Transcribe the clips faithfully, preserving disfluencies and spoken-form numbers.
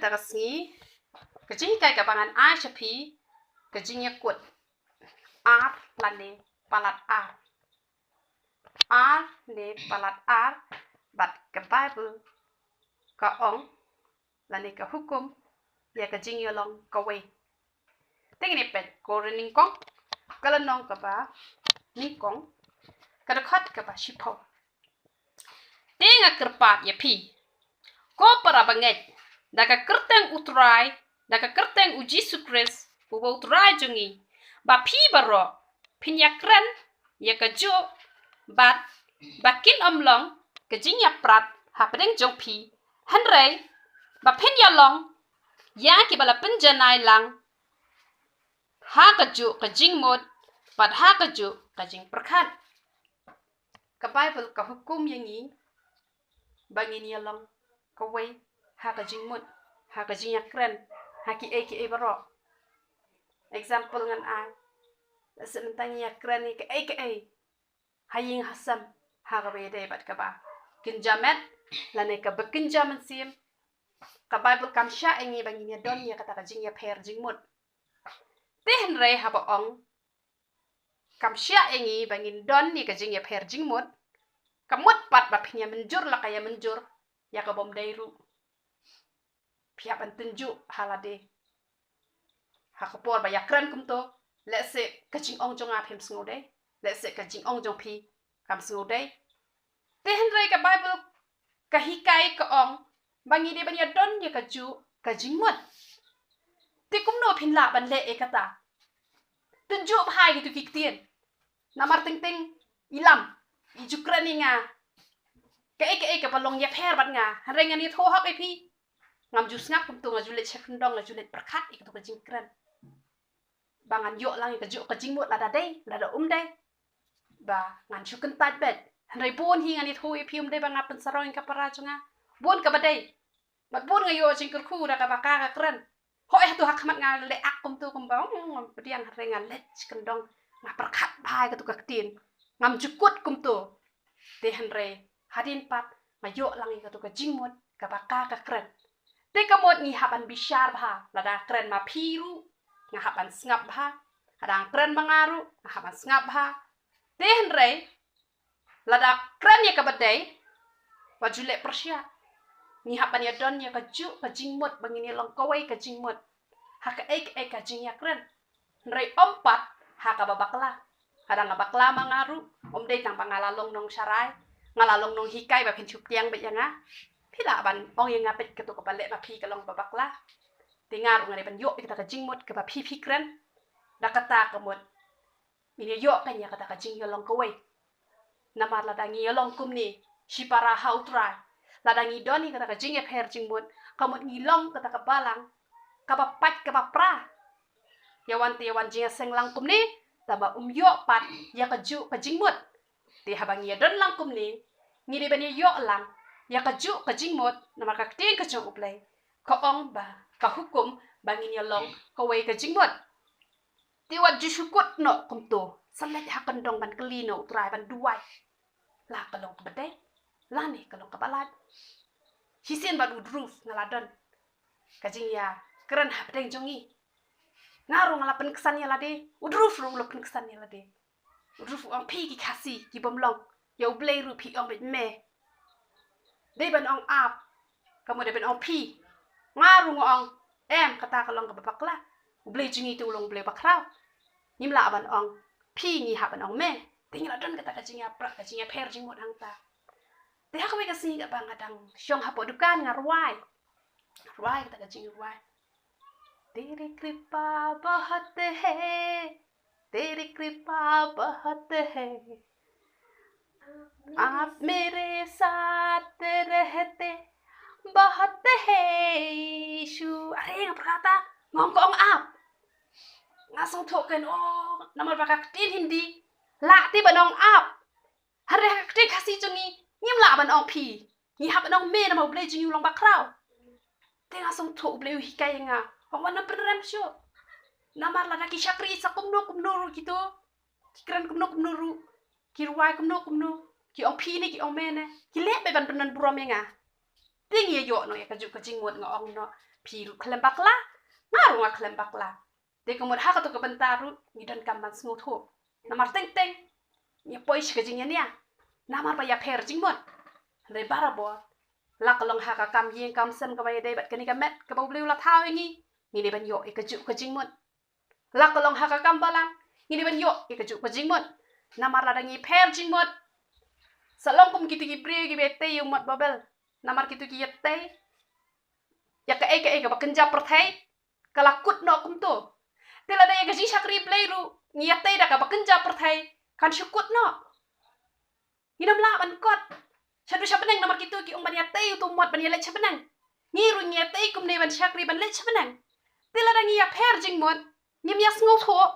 kata ka sngi, ka jinghikai kaba ngan ai sha phi, ka jingïakut ar lane palat ar. Ar ne palat ar, bad ka Baibl ka ong, lane ka hukum ïa ka jingïalong kawei. Te ngin ïa peit, ka ri nyngkong, ka lynnong kaba nyngkong, ka dkhot kaba shiphew. Te nga kyrpad ïa phi, ko para bangeit, da ka kyrteng U Trai, da ka kyrteng U Jisu Khrist, uba U Trai jong ngi, ba phi baroh phin ïakren ïa kajuh, bad ba kin ym long ka jingïaprat hapdeng jong phi, hynrei ba phin ïalong ïa kiba la pynjanai lang ha kajuh ka jingmut bad ha kajuh ka jingpyrkhat. Ka Baibl ka hukum ïa ngi ba ngin ïalong kawei ha ka jingmut, ha ka jingïakren, ha kiei kiei baroh. Example ngan ai, lehse mynta ngi ïakren ïa kiei kiei ha ïing ha sem, ha kaba ïadei bad kaba kynja met lane kaba kynja mynsiem, ka Baibl kam shah ïa ngi ba ngin ïadon ïa kata ka jingïapher jingmut. Te hynrei haba ong kam shah ïa ngi ba ngin don ïa ka jingïapher jingmut, ka mut pat ba phin ïa mynjur la ka ïa mynjur ïa ka bym dei ruh. Phi hap ban tynjuh ha lade. Ha ka por ba ïakren kumto, lehse ka jingong jong nga phim sngewdei, lehse ka jingong jong phi kam sngewdei. Te hynrei ka Baibl ka hikai ka ong ba ngi dei ban ïadon ïa kajuh ka jingmut. Te kumno phin lah ban leh ïa kata? Tynjuh bha ïa kitu ki ktien. Namar teng teng i lam, i ju kren ïa nga kaei kaei kaba long ïapher bad nga, hynrei ngan ïathuh hok ïa phi. Ngam ju sngap kumto, nga ju leit sha kyndong, nga ju leit pyrkhat ïa katu ka jingkren. Ba ngan ïoh lang ïa kajuh ka jingmut lada dei, lada um dei. Ba ngan shu kyntait beit. Hynrei bun hi ngan ïathuh ïa phi um dei ba nga pynsarong ïa ka para jong nga. Bun kaba dei. Bad bun nga ïoh jingkyrkhu da kaba ka ka kren. Hooid hato ha khmat nga leh ak kumto kumba, hmm, ngam pdiang, hynrei nga leit sha kyndong, nga pyrkhat bha ïa katu ka ktien. Ngam ju kut kumto. Te hynrei hadien pat nga ïoh lang ïa katu ka jingmut kaba ka ka kren. Te ka mut ngi hap ban bishar bha, lada kren ma phi ruh nga hap ban sngap bha, lada kren ma nga ruh nga hap ban sngap bha. Te hynrei lada kren ïa kaba dei, wat ju leh pyrshah. Ngi hap ban ïadon ïa kajuh ka jingmut ba ngin ïalong kawei ka jingmut ha kaei kaei ka jingïakren. Hynrei ym pat ha kaba bakla. Lada nga bakla ma nga ruh, um dei tang ba nga la long nongsharai, nga la long nonghikai ba phin shu pdiang beit ïa nga. Phi lah ban ong ïa nga beit katu kaba leh ma phi ka long ba bakla. Te nga ruh nga dei ban ïoh ïa kata ka jingmut kaba phi phi kren. Da kata ka mut ngin ïa ïoh kein ïa kata ka jingïalong kawei. Namar lada ngi ïalong kumne shipara ha U Trai, lada ngi don ïa kata ka jingïapher jingmut, ka mut ngi long kata ka balang kaba pait kaba pra. Ïa wan te ïa wan jingïaseng lang kumne, tangba um ïoh pat ïa kajuh ka jingmut. Te haba ngi ïadon lang kumne, ngi dei ban ïa ïoh lang ïa kajuh ka jingmut, namar ka ktien ka jong U Blei ka ong ba, ka hukum ba ngin ïalong kawei ka jingmut. Te wat ju shu kut noh kumto, sa leit ha kyndong ban kylli na U Trai ban duwai. La ka long kaba dei lane ka long kaba lait. Shisien bad U Druf nga la don ka jingïakren hapdeng jong ngi. Nga ruh nga la pynksan ïa lade, U Druf ruh u la pynksan ïa lade. U Druf u ong phi ki Khasi ki bym long, ïa U Blei ruh phi ong beit me. Dei ban ong ap, ka mut dei ban ong phi. Nga ruh nga ong em, kata ka long kaba bakla. U Blei jong ngi te u long U Blei bakhraw. Ngim lah ban ong phi, ngi hap ban ong me. Te ngi la don kata ka jingïapra, ka jingïapher jingmut hangta. Te ha kawei ka sngi kaba nga dang shong hapoh dukan nga rwai. Rwai kata ka jingrwai. तेरी कृपा बहुत है, तेरी कृपा बहुत है, आप मेरे साथ रहते बहुत है यीशु. Are nga pyrkhat ta, nga ong ko ong ap. Nga sngewthuh kein, oh, namar ba ka ktien Hindi lah te ban ong ap. Hynrei ha ka ktien Khasi jong ngi ngim lah ban ong phi. Ngi hap ban ong me namar U Blei jong ngi u long bakhraw. Te nga sngewthuh U Blei u hikai ïa nga, ong wat nym pynrem shuh. Namar lada ki shakri sa kumno kumno ruh kito, ki kren kumno kumno ruh, ki rwai kumno kumno, ki ong phi ne ki ong me ne, ki leh beit ban pyndon burom ïa nga. Te ngi ïa ïoh noh ïa kajuh ka jingmut, nga ong noh, phi ruh khlem bakla, nga ruh nga khlem bakla. Te ka mut ha kato ka bynta ruh ngi donkam ban sngewthuh. Namar teng teng ngi poi sha ka jingïania. Namar ba ïapher jingmut. Hynrei barabor, la ka long ha ka kam ïing kam sem kaba ïadei bad kane ka met kaba U Blei u la thaw ïa ngi, ngi dei ban ïoh ïa kajuh ka jingmut. La ka long ha ka kam balang, ngi dei ban ïoh ïa kajuh ka jingmut. Namar lada ngi pher jingmut, sa long kum kito ki briew kiba ïatei ïa u mot Babel. Namar kito ki ïatei ïa kaei kaei kaba kynja pyrthei, ka la kut noh kumto. Te lada ïa ka jingshakri Blei ruh ngi ïatei da kaba kynja pyrthei, kan shu kut noh. Ngin ym lah ban kot shaduh sha bneng namar kito ki ong ban ïatei uto u mot ban ïaleit sha bneng. Ngi ruh ngi ïatei kumne ban shakri ban leit sha bneng. Te lada ngi ïapher jingmut, ngim ïa sngewthuh,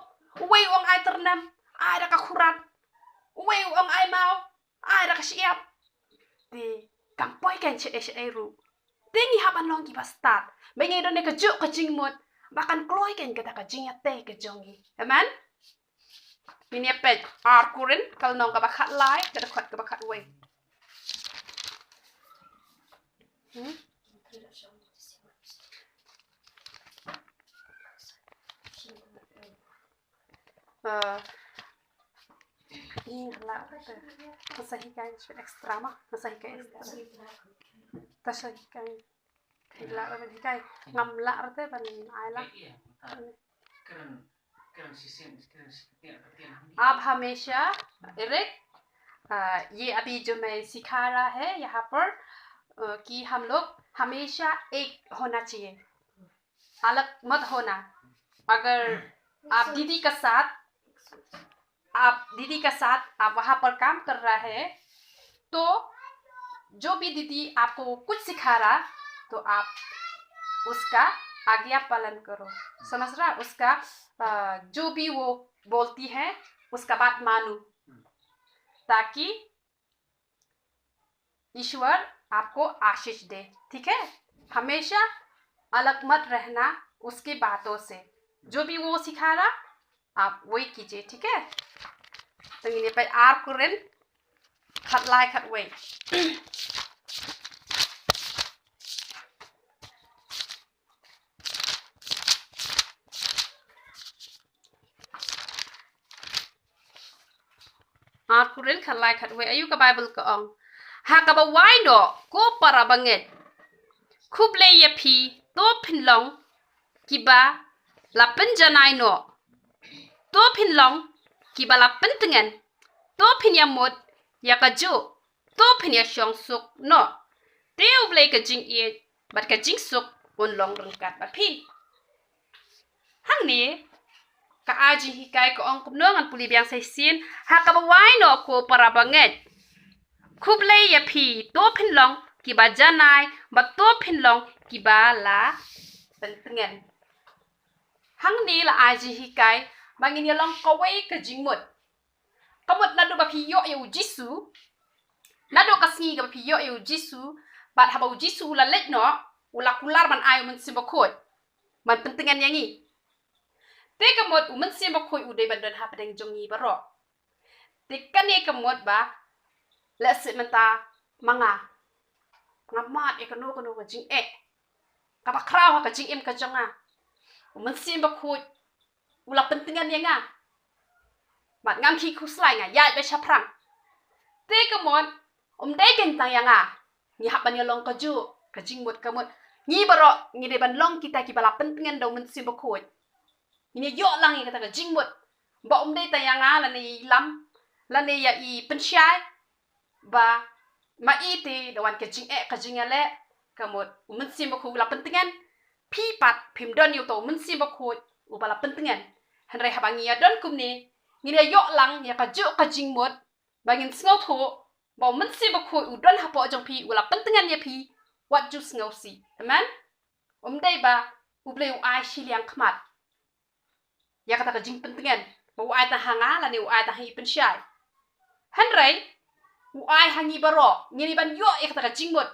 uwei u ong ai tyrnem, ai da ka khurat, uwei u ong ai maw, ai da ka shyiap. Te kam poi kein shaei shaei ruh. Te ngi hap ban long kiba stad ba ngi don ïa kajuh ka jingmut ba kan kloi kein kata ka jingïatei ka jong ngi. Amen. Ngin ïa peit Ar Korinth ka lynnong kaba khatlai, ka dkhot kaba khatwei. Hmm? Eh, ïa la te. Nga sa hikai extra ma, nga sa hikai extra. Ta sa hikai. Ïa la te ban hikai. Ngam lah te ban ai la. आप हमेशा, एरिक, अ, ये अभी जो मैं सिखा रहा है यहाँ पर, अ, कि हम लोग हमेशा एक होना चाहिए, अलग मत होना। अगर आप दीदी का साथ, आप दीदी का साथ आप वहाँ पर काम कर रहा है, तो जो भी दीदी आपको कुछ सिखा रहा, तो आप उसका आज्ञा पालन करो, समझ रहा? उसका, अ, जो भी वो बोलती है, उसका बात मानो, ताकि ईश्वर आपको आशीष दे, ठीक है? हमेशा अलग मत रहना उसकी बातों से। जो भी वो सिखा रहा, आप वही कीजिए, ठीक है? Te ngin ïa peit Ar Korinth khatlai khatwei. Ar Korinth khatlai khatwei, aïu ka Baibl ka ong. Ha kaba wai noh ko para bangeit, khublei ïa phi, to phin long kiba la pynjanai noh, to phin long kiba la pyntngen, to phin ïa mut ïa kajuh, to phin ïa shong suk noh. Te U Blei ka jingïeit bad ka jingsuk un long ryngkat bad phi. Hangne ka ai jinghikai ka ong kumno, ngan pule biang sa shisien. Ha kaba wai noh ko para bangeit, khublei ïa phi, to phin long kiba janai bad to phin long kiba la pyntngen. Hangne la ai jinghikai ba ngin ïa long kawei ka jingmut. Ka mut naduh ba phi ïoh ïa U Jisu, naduh ka sngi kaba phi ïoh ïa U Jisu, bad haba U Jisu u la leit noh, u la kular ban ai U Mynsiem Bakhuid ban pyntngen ïa ngi. Te ka mut U Mynsiem Bakhuid u dei ban don hapdeng jong ngi baroh. Te kane ka mut ba lehse mynta ma nga, nga mad ïa kano kano ka jingeh kaba khraw ha ka jingim ka jong nga, U Mynsiem Bakhuid u la pyntngen ïa nga. Bad ngam khih khuslai, nga ïaid beit shaphrang. Te ka mut, ym dei kein tang ïa nga. Ngi hap ban ïa long kajuh ka jingmut, ka mut ngi baroh ngi dei ban long kita kiba la pyntngen da U Mynsiem Bakhuid. Ngin ïa ïoh lang ïa kata ka jingmut ba ym dei tang ïa nga lane ïa i Lam lane ïa i Pynshai, ba ma i te da wan ka jingeh ka jingïaleh, ka mut U Mynsiem Bakhuid u la pyntngen. Phi pat phim don ïa uta U Mynsiem Bakhuid uba la pyntngen. Hynrei haba ngi ïa don kumne, ngin ïa ïoh lang ïa kajuh ka jingmut ba ngin sngewthuh ba U Mynsiem Bakhuid u don hapoh jong phi, u la pyntngen ïa phi wat ju sngewsih. Amen. Ym dei ba U Blei u ai shiliang khmat ïa kata ka jingpyntngen ba u ai tang ha nga lane u ai tang ha i Pynshai. Hynrei u ai ha ngi baroh, ngi dei ban ïoh ïa kata ka jingmut.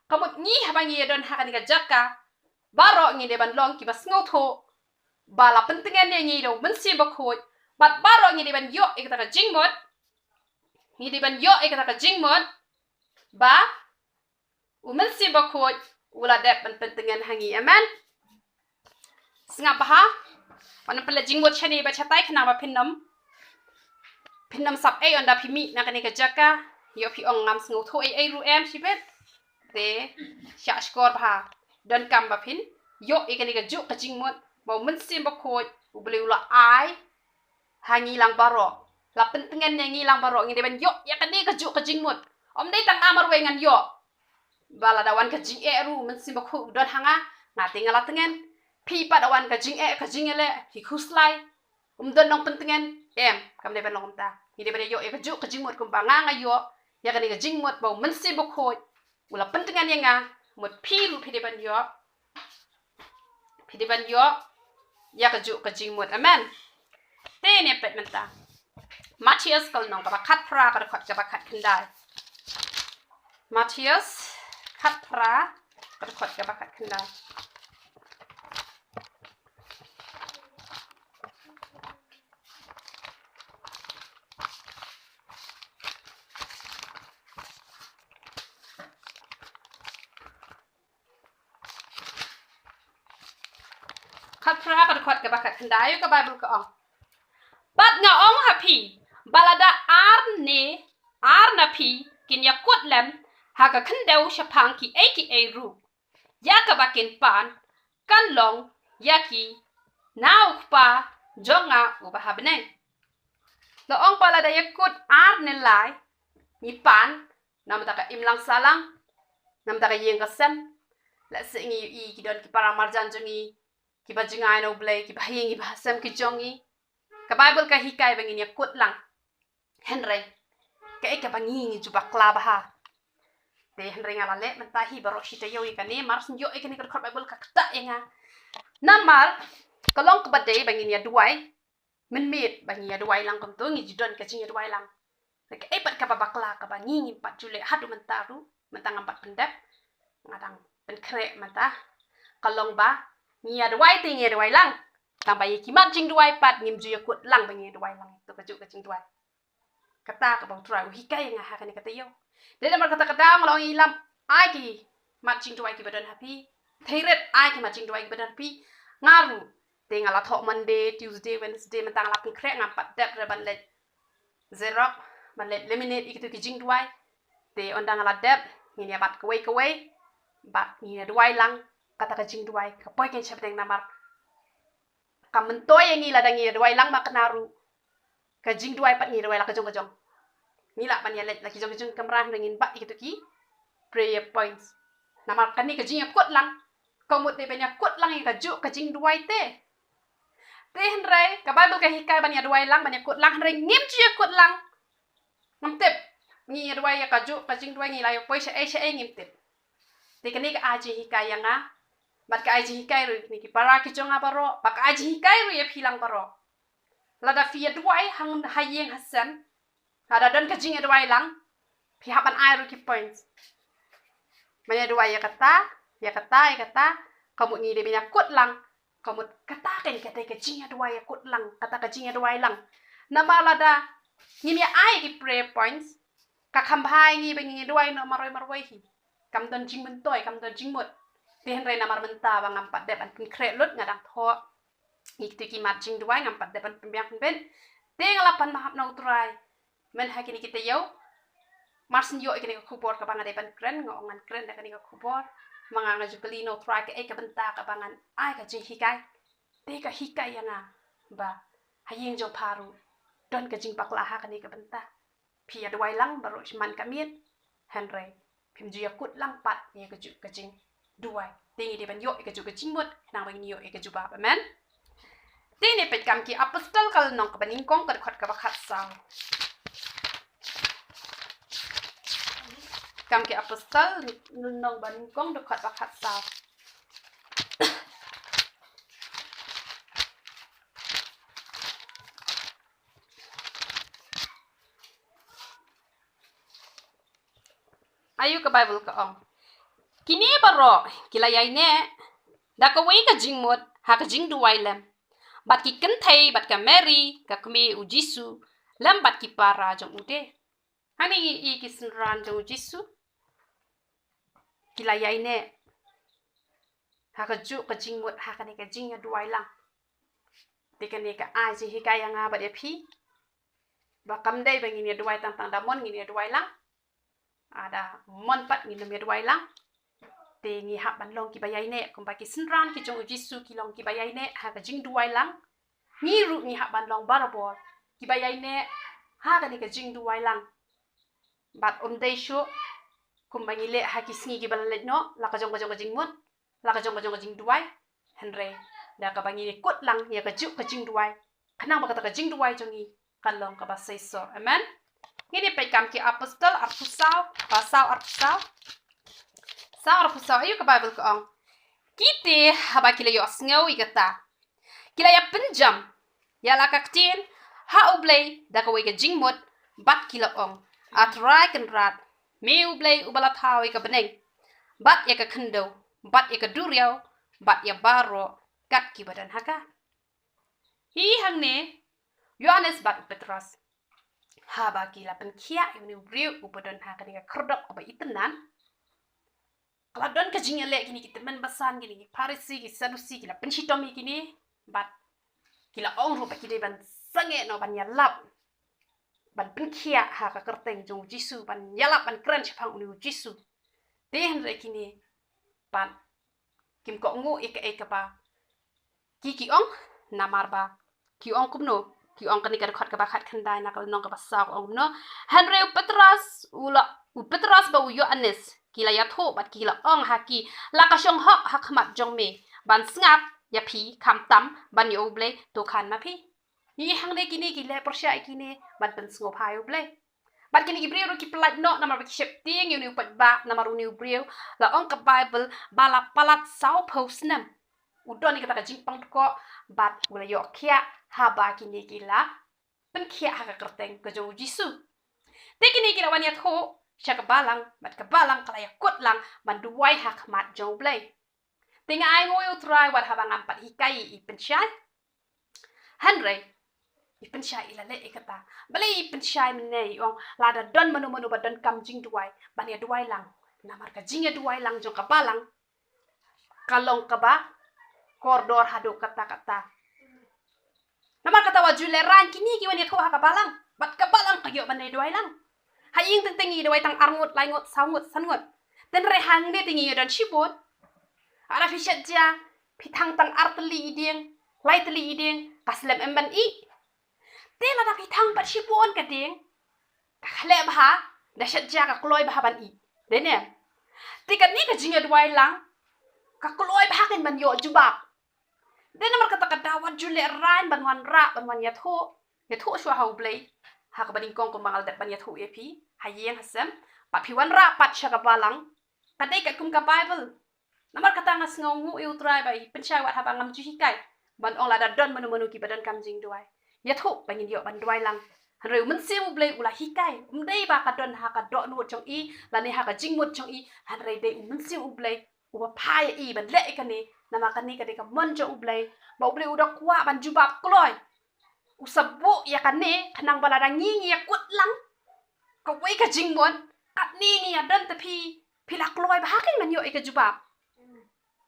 Ka mut ngi haba ngi ïa don ha kane ka jaka, baroh ngi dei ban long kiba sngewthuh ba la pyntngen ïa ngi da U Mynsiem Bakhuid. Bad baroh ngi dei ban ïoh ïa kata ka jingmut. Ngi dei ban ïoh ïa kata ka jingmut ba U Mynsiem Bakhuid u la dep ban pyntngen ha ngi. Amen. Sngap bha. Wan pynleit jingmut shane bad shatai khnang ba phin ym, phin ym sap ei ynda phi mih na kane ka jaka. Ïoh phi ong ngam sngewthuh ei ei ruh em shibit. Te shah shkor bha. Donkam ba phin ïoh ïa kane kajuh ka jingmut ba u Mynsiem Bakhuid u Blei u la ai ha ngi lang baroh. La pyntngen ïa ngi lang baroh, ngi dei ban ïoh ïa kane kajuh ka jingmut. Ym dei tang nga marwei ngan ïoh. Ba lada wan ka jingeh ruh u Mynsiem Bakhuid u don ha nga, nga te nga la tngen. Phi pat da wan ka jingeh ka jingeh leh, phi khuslai, um don nongpyntngen, em, kam dei ban long kumta. Ngi dei ban ïoh ïa kajuh ka jingmut kumba nga nga ïoh ïa kane ka jingmut ba u Mynsiem Bakhuid u la pyntngen ïa nga, mut phi ruh phi dei ban ïoh. Phi dei ban ïoh ïa kajuh ka jingmut. Amen. Te ne peit mynta Mathaios ka lynnong kaba khatphra ka dkhot kaba khatkhyndai. Mathaios khatphra ka dkhot kaba khatkhyndai. Khatphra ka dkhot kaba khatkhyndai, ka Baibl ka ong. Bad nga ong ha phi, ba lada ar ne ar na phi kin ïakut lem ha ka khyndew shaphang kiei kiei ruh, ïa kaba kin pan kan long ïa ki na u Kpa jong nga uba ha bneng. La ong ba lada ïakut ar ne lai ngi pan, namar ka imlang sahlang, namar ka ïing ka sem. Lehse ngi ïohi ki don ki para marjan jong ngi kiba jngai na U Blei, kiba ha ïing kiba ha sem ki jong ngi. Ka Baibl ka hikai ba ngin ïakut lang. Hynrei kaei kaba ngi ngi ju bakla bha. Te hynrei nga la leh mynta hi baroh shi taïew ïa kane, mar shu ïoh ïa kane ka dkhot Baibl ka ktah ïa nga. Namar ka long kaba dei ba ngin ïa duwai mynmiet, ba ngi ïa duwai lang kumto, ngi ju don ka jingïaduwai lang. Kaei pat kaba bakla kaba ngi ngim pat ju leh haduh mynta ruh, mynta ngam pat pyndep, nga dang pynkhreh mynta. Ka long ba ngi ïa duwai te ngi ïa duwai lang, tang ba ïa ki mat jingduwai pat ngim ju ïakut lang ba ngi ïa duwai lang. To kajuh ka jingduwai. Kata kaba U Trai u hikai ïa nga ha kane ka taïew. Dei namar kata ka daw nga la ong, i lam ai ki mat jingduwai kiba don ha phi. Theiret ai ki mat jingduwai kiba don ha phi. Nga ruh te nga la thoh Monday, Tuesday, Wednesday, mynta nga la pynkhreh, ngam pat dep re ban leit xerox, ban leit laminate ïa kito ki jingduwai. Te ynda nga la dep, ngin ïa bat kawei kawei, bad ngin ïa duwai lang. Kata ka jingduwai ka poi kein sha bneng namar ka myntoi ïa ngi lada ngi ïa duwai lang ma kane ruh. Ka jingduwai pat ngi duwai la ka jong ka jong. Ngi lah ban ïa leit la ki jong ka jong kamra hynrei ngin bat ïa kito ki prayer points. Namar kane ka jingïakut lang, ka mut dei ban ïakut lang ïa kajuh ka jingduwai te. Te hynrei ka Baibl ka hikai ban ïa duwai lang, ban ïakut lang, hynrei ngim ju ïakut lang. Ngam tip. Ngi ïa duwai ïa kajuh ka jingduwai, ngi la ïa poi shaei shaei ngim tip. Te kane ka ai jinghikai ïa nga, bad ka ai jinghikai ruh ïa kine ki para ki jong nga baroh, bad ka ai jinghikai ruh ïa phi lang baroh. Lada phi ïa duwai hang ha ïing ha sem, lada don ka jingïaduwai lang, phi hap ban ai ruh ki points. Ban ïa duwai ïa kata, ïa kata, ïa kata, ka mut ngi dei ban ïakut lang, ka mut kata kein ka dei ka jingïaduwai ïakut lang, kata ka jingïaduwai lang. Namar lada ngim ïa ai ki prayer points, ka kham bha ïa ngi ba ngin ïa duwai noh marwei marwei hi. Kam don jingmyntoi, kam don jingmut. Te hynrei namar mynta ba ngam pat dep ban pynkhreh lut, nga dang thoh ïa kito ki mat jingduwai, ngam pat dep ban pynbiang pynbit. Te nga la pan maham na U Trai. Myn ha kine ki taïew, mar shu ïoh ïa kane ka khubor kaba nga dei ban kren, nga ong ngan kren da kane ka khubor. Ma nga nga ju kylli na U Trai kaei ka bynta kaba ngan ai ka jinghikai. Te ka hikai ïa nga ba ha ïing jong pha ruh don ka jingbakla ha kane ka bynta. Phi ïa duwai lang baroh shi man ka miet, hynrei phim ju ïakut lang pat ïa kajuh ka jingduwai. Te ngi dei ban ïoh ïa kajuh ka jingmut, khnang ba ngin ïoh ïa ka jubab. Amen. Te ne peit Kam ki Apostol ka lynnong kaba nyngkong ka dkhot kaba khatsaw. Kam ki Apostol lynnong ba nyngkong dkhot ba khatsaw. Ayu ka Baibl ka ong. Kine baroh ki la ïaineh da kawei ka jingmut ha ka jingduwai lem. Bad ki kynthei bad ka Mary ka kmie u Jisu lem bad ki para jong u de. Hangne ngi i ki synran jong u Jisu. ki la ïaineh ha kajuh ka jingmut ha kane ka jingïaduwai lang. Te kane ka ai jinghikai ïa nga bad ïa phi ba kam dei ba ngin ïaduwai tang tang da mon ngin ïaduwai lang. Lada mon pat ngin ym ïaduwai lang, te ngi hap ban long kiba ïaineh kumba ki synran ki jong U Jisu ki long kiba ïaineh ha ka jingduwai lang. Ngi ruh ngi hap ban long barabor kiba ïaineh ha kane ka jingduwai lang. Bad ym dei shuh kumba ngi leh ha ki sngi kiba la leit noh, la ka jong ka jong ka jingmut, la ka jong ka jong ka jingduwai. Hynrei da kaba ngi kut lang ïa kajuh ka jingduwai, khnang ba kata ka jingduwai jong ngi kan long kaba seisoh. Amen. Ngin ïa peit Kam ki Apostol arphew saw, ba saw arphew saw. Saw arphew saw, aïu ka Baibl ka ong? Ki te haba ki la ïohsngew ïa kata, ki la ïa pynjam ïa la ka ktien ha U Blei da kawei ka jingmut, bad ki la ong, A Trai Kynrad, me U Blei uba la thaw ïa ka bneng bad ïa ka khyndew bad ïa ka duriaw bad ïa baroh kat kiba don ha ka. Hi hangne Ïoannis bad u Petros haba ki la pynkhiah ïa une u briew uba don ha kane ka khyrdop kaba itynnad, ka la don ka jingïaleh, kine ki tymmen basan, kine ki Pharisi, ki Sadusi ki la pynshitom ïa kine, bad ki la ong ruh ba ki dei ban sangeh noh ban ïalap, ban pynkhiah ha ka kyrteng jong U Jisu, ban ïalap ban kren shaphang une U Jisu. Te hynrei kine pat kim kohnguh ïa kaei kaba ki ki ong, namar ba ki ong kumno, ki ong, kane ka dkhot kaba khatkhyndai na ka lynnong kaba saw ka ong kumno? Hynrei u Petros, u la, u Petros bad u Ïoannis ki la ïathuh bad ki la ong ha ki, La ka shong hok ha khmat jong me ban sngap ïa phi khamtam ban ïoh U Blei, to khan ma phi. Ngi hangne kine ki leh pyrshah ïa kine ban pynsngewbha ïa U Blei. Bad kine ki briew ruh ki pyllait noh namar ba ki sheptieng ïa une u paidbah, namar une u briew la ong ka Baibl ba la palat sawphew snem. U don ïa kata ka jingpang dkoh bad u la ïoh khiah haba kine ki la pynkhiah ha ka kyrteng ka jong U Jisu. Te kine ki la wan ïathuh sha ka balang, bad ka balang ka la ïakut lang ban duwai ha khmat jong U Blei. Te nga ainguh ïa U Trai wat haba ngam pat hikai ïa i pynshai. Hynrei i pynshai i la leh ïa kata. Balei i pynshai mynne? I ong, lada don mano mano ba donkam jingduwai, ban ïaduwai lang. Namar ka jingïaduwai lang jong ka balang ka long kaba kordor haduh katta katta. Namar kata wat ju lehraiñ kine ki wan ïathuh ha ka balang, bad ka balang ka ïoh ban ïaduwai lang. Ha ïing teng teng ngi duwai tang ar ngut, lai ngut, saw ngut, san ngut. Hynrei hangne te ngi ïadon shibun. Lada phi shet ja, phi thang tang ar tylli i dieng, lai tylli i dieng, ka slem em ban ih. Te lada phi thang pat shibun ka dieng, ka khleh bha, da shet ja ka kloi bha ban ih. Dei ne em? Te kane ka jingïaduwai lang ka kloi bha kein ban ïoh jubab. Dei namar kata ka daw wat ju lehraiñ ban wanrah, ban wan ïathuh, ïathuh shuwa ha U Blei ha kaba nyngkong kumba nga la dep ban ïathuh ïa phi ha ïing ha sem, bad phi wanrah pat sha ka balang. Ka dei katkum ka Baibl. Namar kata nga sngewnguh ïa U Trai ba i pynshai wat haba ngam ju hikai ban ong lada don mano mano kiba donkam jingduwai, ïathuh ba ngin ïoh ban duwai lang. Hynrei u Mynsiem U Blei u la hikai, ym dei ba ka don ha ka dohnud jong i lane ha ka jingmut jong i, hynrei dei u Mynsiem U Blei uba phah ïa i ban leh ïa kane. Namar kane ka dei ka mon jong U Blei, ba U Blei u da kwah ban jubab kloi. U sa buh ïa kane khnang ba lada ngi ngi ïakut lang kawei ka jingmut, katne ngi ïadon te phi, phi la kloi bha kein ban ïoh ïa ka jubab.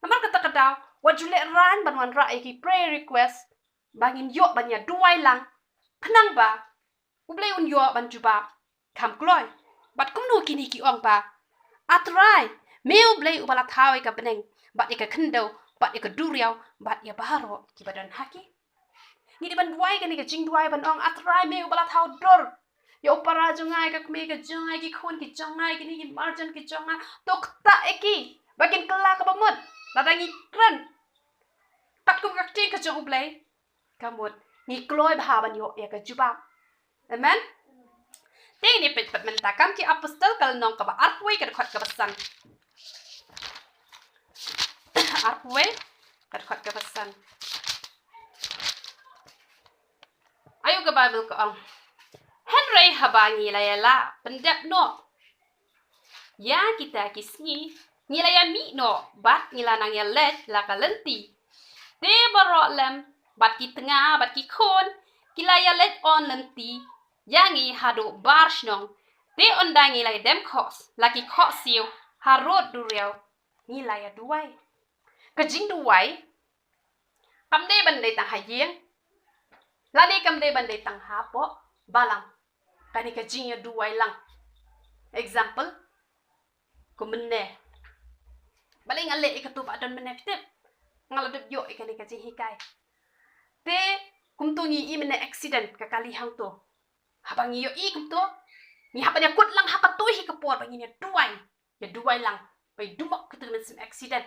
Namar kata ka daw wat ju lehraiñ ban wanrah ïa ki prayer request ba ngin ïoh ban ïaduwai lang, khnang ba U Blei un ïoh ban jubab kham kloi. Bad kumno kine ki ong ba, A Trai, me U Blei uba la thaw ïa ka bneng bad ïa ka khyndew bad ïa ka duriaw bad ïa baroh kiba don ha ki. Ngi dei ban duwai kane ka jingduwai ban ong, A Trai, me uba la thaw dur ïa u para jong nga, ïa ka kmie ka jong nga, ïa ki khun ki jong nga, ïa kine ki marjan ki jong nga, to ktah ïa ki ba kin kylla kaba mut. Lada ngi kren pat kum ka ktien ka jong U Blei, ka mut ngi kloi bha ban ïoh ïa ka jubab. Amen. Te ngin ïa peit pat mynta Kam ki Apostol ka lynnong kaba arphew wei ka dkhot kaba san. Arphew wei ka dkhot kaba san. Aïu ka Baibl ka ong? Hynrei haba ngi la ïa la pyndep noh ïa kita ki sngi, ngi la ïa mih noh bad ngi la nang ïa leit la ka lynti. Te baroh lem bad ki tnga bad ki khun ki la ïa leit on lynti ïa ngi haduh bar shnong. Te ynda ngi la ïa dem khohs la ki khohsiew Harud duriaw ngi la ïa duwai. Ka jingduwai kam dei ban dei tang ha ïing, lane kam dei ban dei tang hapoh balang. Kane ka jingïaduwai lang. Example, kum mynne. Balei nga leh ïa katu ba don mynne phi tip? Nga la dep ïoh ïa kane ka jinghikai. Te kumtu ngi i mynne accident ka kali hangto. Haba ngi ïohi kumto, ngi hap ban ïakut lang ha katu hi ka por ba ngin ïaduwai. Ïaduwai lang ba i dumok katu ka mynsiem accident.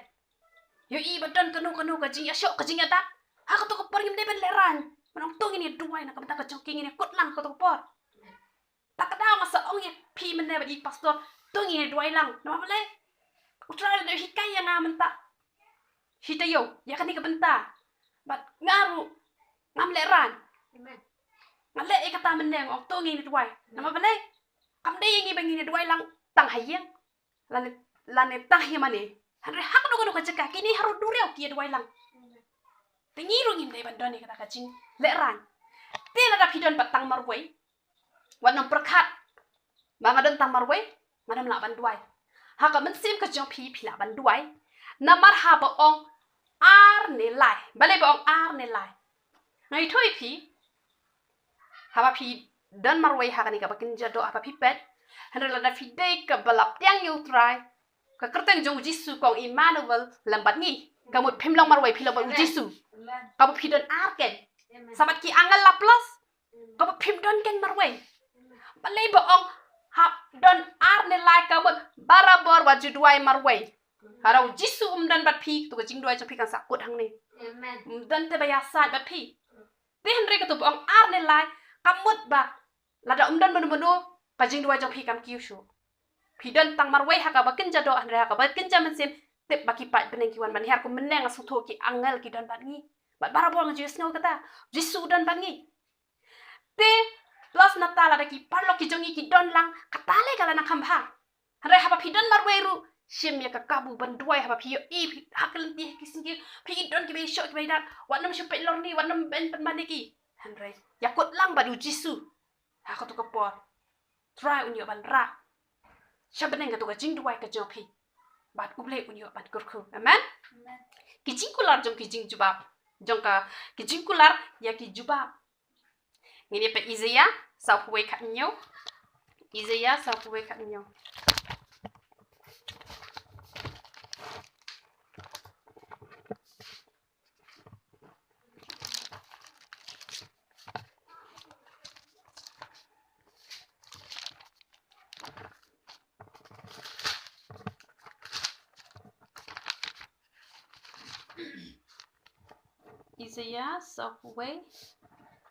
Ïohi ba don kano kano ka jingïashoh ka jingïadat, ha katu ka por ngim dei ban lehraiñ. Ban ong to ngin ïaduwai na ka bynta ka jong ki, ngin ïakut lang katu ka por. Ta ka daw nga sa ong ïa phi mynne bad i pastor, to ngin ïaduwai lang. Namar balei? U Trai u la dep hikai ïa nga mynta. Hi taïew ïa kane ka bynta. Bad nga ruh ngam lehraiñ. Amen. Nga leh ïa kata mynne, nga ong to ngin ïaduwai. Namar balei? Kam dei ïa ngi ba ngin ïaduwai lang tang ha ïing, lane, lane tang ha mane. Hynrei ha kano kano ka jaka kine harud duriaw ki ïaduwai lang. Te ngi ruh ngim dei ban don ïa kata ka jinglehraiñ. Te lada phi don pat tang marwei, wat nym pyrkhat ba nga don tang marwei, nga nym lah ban duwai. Ha ka mynsiem ka jong phi, phi lah ban duwai. Namar haba ong ar ne lai. Balei ba ong ar ne lai? Nga ïathuh ïa phi, haba phi don marwei ha kane kaba kynja doh, haba phi peit, hynrei lada phi dei kaba la pdiang ïa u Trai, ka kyrteng jong u Jisu ka ong Immanuel lem bad ngi. Ka mut phim long marwei, phi long bad u Jisu. Amen. Kaba phi don ar keiñ. Amen. Sa bad ki angel la plus. Kaba phim don keiñ marwei. Balei ba ong hap don ar ne lai? Ka mut barabor wat ju duwai marwei. Haba u Jisu um don bad phi, to ka jingduwai jong phi kan sa kut hangne. Amen. Um don te ba ïasaid bad phi. Te hynrei katu ba ong ar ne lai, ka mut ba lada um don mano mano, ka jingduwai jong phi kam kiew shuh. Phi don tang marwei ha kaba kynja doh, hynrei ha kaba kynja mynsiem, tip ba ki paid bneng ki wan ban hiar. Kum mynne nga sngewthuh ki angel ki don bad ngi. Bad barabor nga ju ïohsngew kata, Jisu u don bad ngi. Te plus nangta lada ki paralok ki jong ngi ki don lang, kata lei ka la nang kham bha. Hynrei haba phi don marwei ruh, shim ïa ka kabu ban duwai. Haba phi ïohi, phi ha ka lynti ha ki sngi, phi don kiba ïashoh kiba ïadat, wat nym shu peit lorni, wat nym beiñ pynban ïa ki. Hynrei ïakut lang bad u Jisu ha katu ka por. Trai un ïoh ban rah sha bneng katu ka jingduwai ka jong phi, bad U Blei un ïoh ban kyrkhu. Amen. Amen. Ki jingkular jong ki jingjubab, jong ka, ki jingkular ïa ki jubab. Ngin ïa peit Isaiah sawphew wei khathynñiew. Isaiah sawphew wei khathynñiew. Isaiah sawphew wei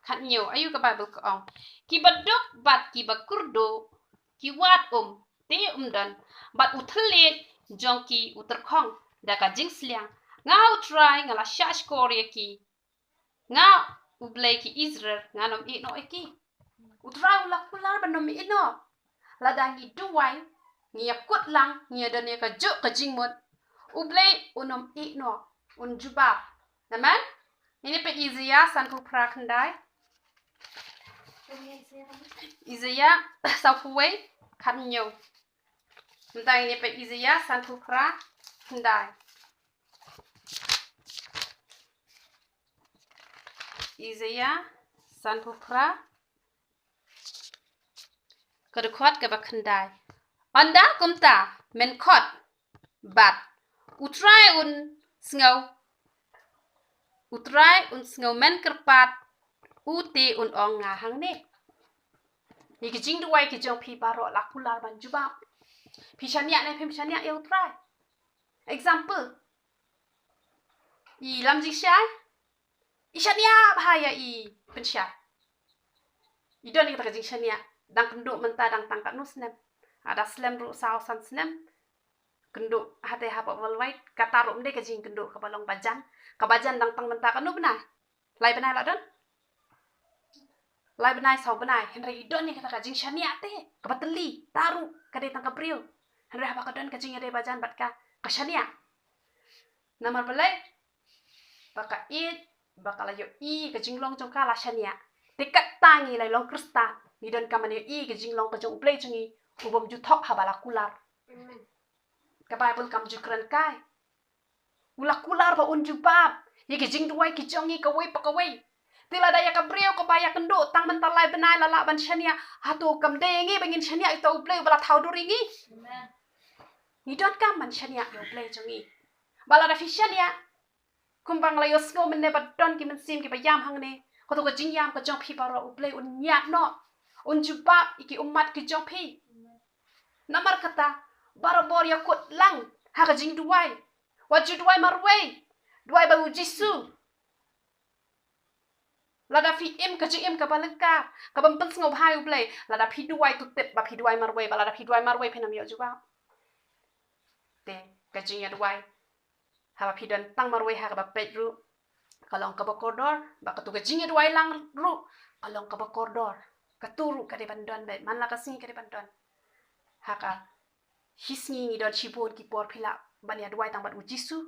khathynñiew, aïu ka Baibl ka ong? Kiba duk bad kiba kyrduh ki wad um, te um don, bad u thylliej jong ki u tyrkhong da ka jingsliang. Nga U Trai nga la shah shkor ïa ki. Nga U Blei ki Israel, ngan ym ïehnoh ïa ki. U Trai u la kular ban ym ïehnoh. Lada ngi duwai, ngi ïakut lang, ngi ïadon ïa kajuh ka jingmut, U Blei un ym ïehnoh, un jubab. Amen. Ngin ïa peit Isaiah sanphew phra khyndai. Isaiah sawphew wei khathynñiew. Mynta ngin ïa peit Isaiah sanphew phra khyndai. Isaiah sanphew phra, ka dkhot kaba khyndai. Ynda kumta men khot bad U Trai un sngew, U Trai un sngew men kyrpad, u te un ong nga hangne. Ïa ki jingduwai ki jong phi baroh la kular ban jubab. Phi shaniah ne phim shaniah ïa U Trai? Example, i lam jingshai, i shaniah bha ïa i pynshai. I don ïa kata ka jingshaniah, dang kynduh mynta dang tang katno snem? Ada slem ruh, saw san snem. Kynduh hate hapoh worldwide, kata ruh ym dei ka jingkynduh kaba long bajan. Ka bajan dang tang mynta katno bnai? Lai bnai la don? Lai bnai, saw bnai, hynrei i don ïa kata ka jingshaniah te kaba tylli, ta ruh ka dei tang ka briew. Hynrei haba ka don ka jingïadei bajan bad ka, ka shaniah. Namar balei? Ba ka ïeit ba ka la ïohi ka jinglong jong ka, la shaniah. Te kata ngi la long Khristan, ngi donkam ban ïohi ka jinglong ka jong U Blei jong ngi, u bym ju thok haba la kular. Amen. Ka Baibl kam ju kren kai. U la kular ba un jubab ïa ki jingduwai ki jong ngi kawei pa kawei. Te lada ïa ka briew kaba ïakynduh tang mynta lai bnai la lah ban shaniah, hato kam dei ïa ngi ba ngin shaniah ïa uta U Blei uba la thaw dur ïa ngi? Ngi donkam ban shaniah ïa U Blei jong ngi. Ba lada phi shaniah, kumba nga la ïohsngew mynne ba don ki mynsiem kiba ïam hangne, kato ka jingïam ka jong phi baroh U Blei un ñiah noh, un jubab ïa ki ummat ki jong phi. Namar kata, barabor ïakut lang ha ka jingduwai. Wat ju duwai marwei. Duwai bad U Jisu. Lada phi im ka jingim kaba lyngkar, kaba pynsngewbha ïa U Blei, lada phi duwai to tip ba phi duwai marwei, ba lada phi duwai marwei phin ym ïoh jubab. Te ka jingïaduwai, haba phi don tang marwei ha kaba peit ruh, ka long kaba kordor, bad kato ka jingïaduwai lang ruh ka long kaba kordor. Kato ruh ka dei ban don beit, man la ka sngi ka dei ban don. Ha ka hi sngi ngi don shibun ki por phi lah ban ïaduwai tang bad U Jisu,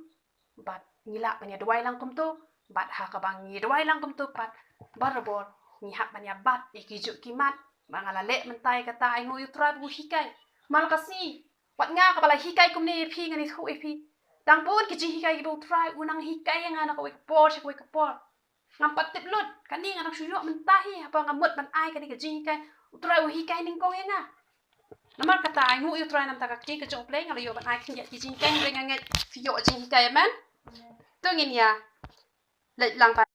bad ngi lah ban ïaduwai lang kumto, bad ha kaba ngi ïaduwai lang kumto pat, barabor ngi hap ban ïabat ïa ki juk ki mat. Ba nga la leh mynta ïa kata, ai nguh ïa U Trai ba u hikai. Man la ka sngi, wat nga kaba la hikai kumne ïa phi, ngan ïathuh ïa phi. Dang bun ki jinghikai kiba U Trai u nang hikai ïa nga na kawei ka por sha kawei ka por. Ngam pat tip lut, kane nga dang shu ïoh mynta hi, haba nga mut ban ai kane ka jinghikai, U Trai u hikai nyngkong ïa nga. Namar kata ai nguh ïa U Trai namar ka ktien ka jong U Blei, nga la ïoh ban ai khyndiat ki jinghikai, hynrei nga ngeit phi ïoh jinghikai, amen. To ngin ïa leit lang pat.